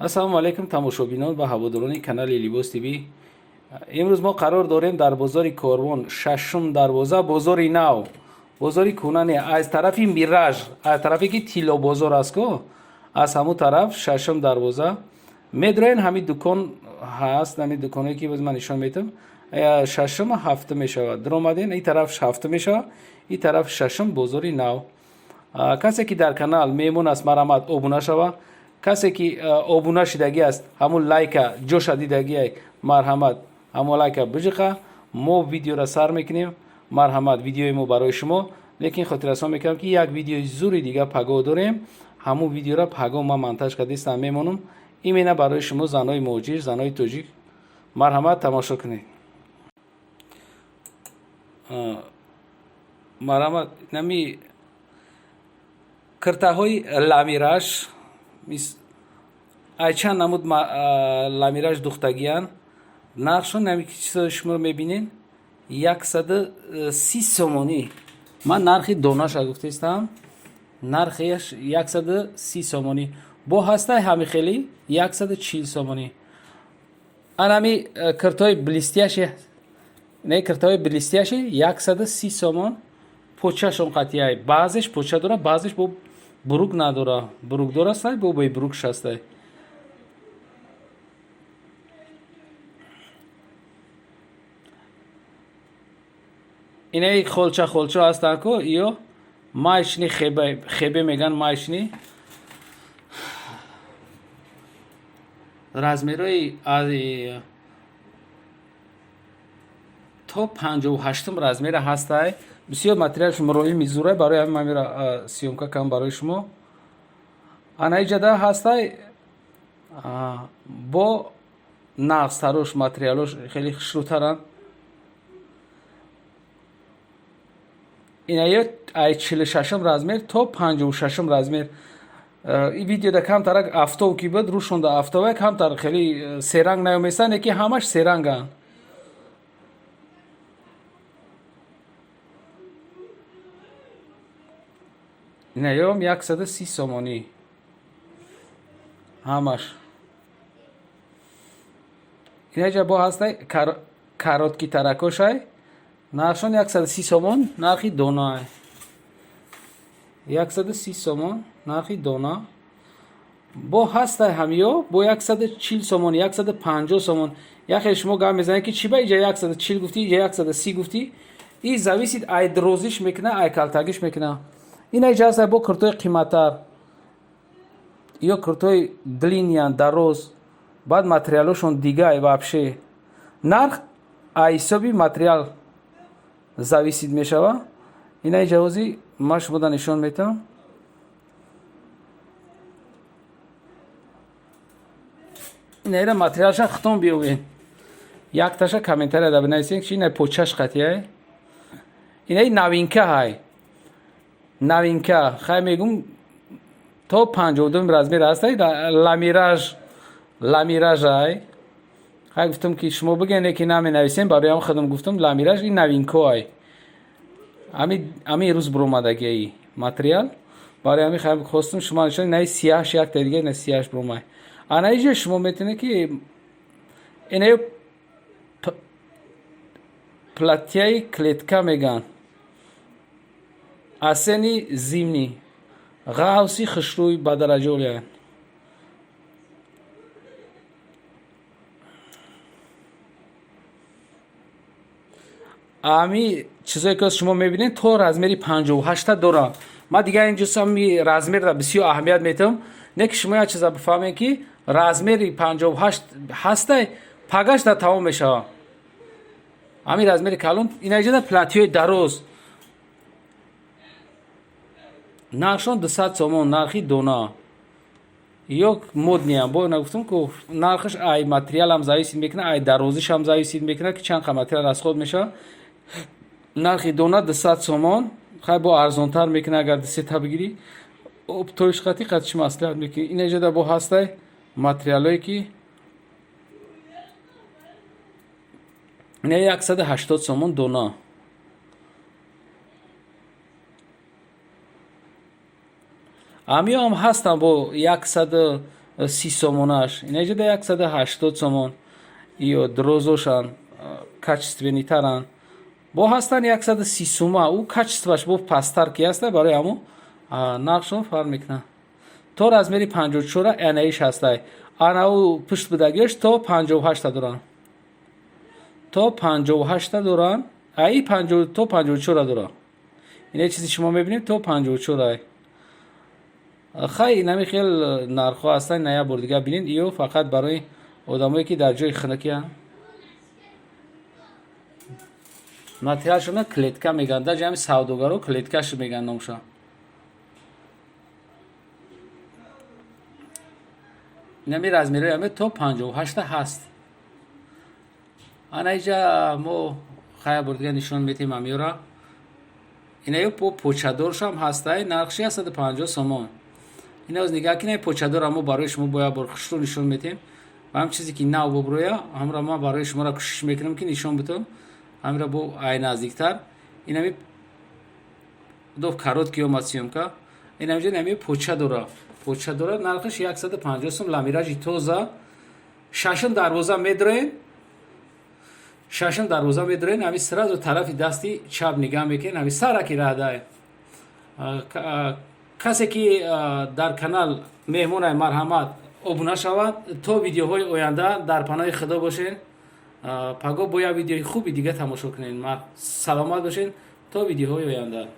Ассалому алайкум, тамошобинон ва ҳаводорони канали Либос ТВ. Имрӯз мо қарор дорем дар бозори Корвон, шашум дарвоза, бозори нав, бозори кӯна не, аз тарафи Мираж, аз тарафе ки тиллобозор аст ко, аз ҳамун тараф шашум дарвоза медроен. Ҳамин дукон ҳаст, ҳамин дуконое ки боз ман нишон медиҳам, шашум ҳафтум мешавад. Даромадем, ин тараф ҳафтум мешавад, ин тараф шашум, бозори нав. Касе ки дар канал меҳмон аст, марҳамат, обуна шава. Касе ки обуна шидагӣ аст, ҳамун лайка ҷоша дидагиай, марҳамат, ҳамон лайка биҷиқа. Мо видеоро сар мекунем. Марҳамат, видеои мо барои шумо, лекин хотиррасон мекунам, ки як видеои зури дига пагоҳ дорем. Ҳамун видеоро пагоҳ ман монтаж кардистам, мемонам именно барои шумо, занои муҳоҷир, занои тоҷик. Марҳамат, тамошо кунед. Марҳамат, нами киртаҳои ламираш, ай чанд намуд ламираш духтагиян. Нархшон, нами чизои шуморо мебинед, 130 сомонӣ. Ман нархи донаша гуфтаистам, нархеш 130 сомонӣ. Бо ҳастай ҳами хели 140 сомонӣ. Анами киртои блестящий, не, киртои блестящий 130 сомон, почашон қатъияй. Баъзеш поча дора, баъзеш бо бурук надора, бурук дорастай, бо бебурук шастай. Инаи холча холча ҳастанд ку, ё маечный хебе, хебе меган, маечный. Размерои то 58-ум размера ҳастай. Бисёр материалш мурои мизурай, барои ҳамин ман мера съёмка кардам барои шумо. Ана иҷада ҳастай бо нағзтарош, материалош хеле хушрӯтаранд. Инаё ай 46-ум размер то 56-ум размер. И видеода камтарак афтов ки буд, рӯшонда афтова, камтар хеле серанг наёместанд, лекин ҳамаш серанганд. Инаём 130 сомонӣ ҳамаш. Инаҷа бо ҳастай короткий таракошай, нархшон 130 сомон, нархи дона 130 сомон, нархи дона. Бо ҳастай ҳамиё бо 140 сомон, 150 сомон. Яхе шумо гап мезанед, ки чи ба иҷа 140 гуфтӣ, иҷа 130 гуфтӣ? И зависит ай дрозиш мекуна, ай калтагиш мекуна. Ина иҷа ҳастай бо куртои қиматтар, ё куртои длинный ян, дароз, баъд материалошон дигай вообще. Нарх ай ҳисоби материал зависит мешава. Ина иҷа ман шумода нишон метавам. Инаира материалша хутон биёвед, якташа комментарияда бинависед, чи ина почаш қатияй. Инаи новинка ҳай, новинка. Хай, мегум, то 52-ум размер ҳастай, ламираж, ламираж ай. Хай, гуфтам, ки шумо бигӯед, ки наменависем, барои ҳам худам гуфтам. Ламираж ин новинко ай, ами рӯз буромадагиаи материал. Барои ҳами хай хостум шумо нишон. Инаи сияҳш якта дига, ина сияҳш буромай. Ана иҷа шумо метавонед, ки инаё платья и клетка меган, осенний зимний, ғавси хушрӯй, ба дараҷолиянд. Ами чизое ки шумо мебинед, то размери 58-та дорам. Ман дигар инҷо размерра бисёр аҳамият метавам, не ки шумо як чиза бифаҳмед, ки размери 58 ҳастай, пагашда тамом мешавад ҳамин размери калон. Инаҷода платьё и дароз, нархшон 200 сомон, нархи дона. Ё модный ям, бо нагуфтам ку, нархаш ай материалам зависит мекунад, ай дарозишам зависит мекунад, ки чанд қа материал расход мешавад. Нархи дона 200 сомон. Хай, бо арзонтар мекунад, агар дусета бигирӣ, тоиш қати қати чи маслиҳат мекунӣ. Инаҷода бо ҳастай материалое ки ина 180 сомон дона. Ҳамиёам ҳастанд бо яксаду 30 сомонаш. Инаҷода 180 сомон. Ё дрозошан, качественный таранд. Бо ҳастанд 130 сума, ӯ качество ш бо пасттар ки ҳаста, барои ҳамун нархшон фарқ мекунад. То размери 54 анаиш ҳастай. Ана ӯ пушт будагиаш то 58-та доранд. То 58-та доранд. Аи то 54 доранд. Ина чизи шумо мебинед, то 54. Хай, инами хел нархҳо ҳастанд. На, як бор дига бинед, иё фақат барои одамое ки дар ҷои хунукиянд. Материалшона клетка мегӯянд, дар ҷамъи савдогаро клеткаш мегӯянд номша. Инами размерҳои ҳаме то 58-та ҳаст. Ана иҷа мо хай як бор дига нишон метиҳем амиёра. Инаё бо почадоршам ҳастай, нархши 150 сомон. Ина оз нигаҳ кинай, почадора мо барои шумо бо як бор хушрӯ нишон метиҳем. Ва ҳам чизе ки нав боброя, ҳамра ман барои шуморо кӯшиш мекунам, ки нишон битам. Ҳамира бо ай наздиктар. Инами дов короткий омад съёмка. Инамиҷа нами поча дора. Поча дора, нархаш 150 сом, ламиражи тоза. Шашум дарвоза медроен. Шашум дарвоза медроен, ҳами сразу тарафи дасти чап нигаҳ мекунен, ҳами сараки раҳдай. Касе ки дар канал меҳмонай, марҳамат, обуна шавад. То видеоҳои оянда дар паноҳи Худо бошен. Паго бо як видеои хуби дига тамошо кунед. Саломат бошен то видеоҳои оянда.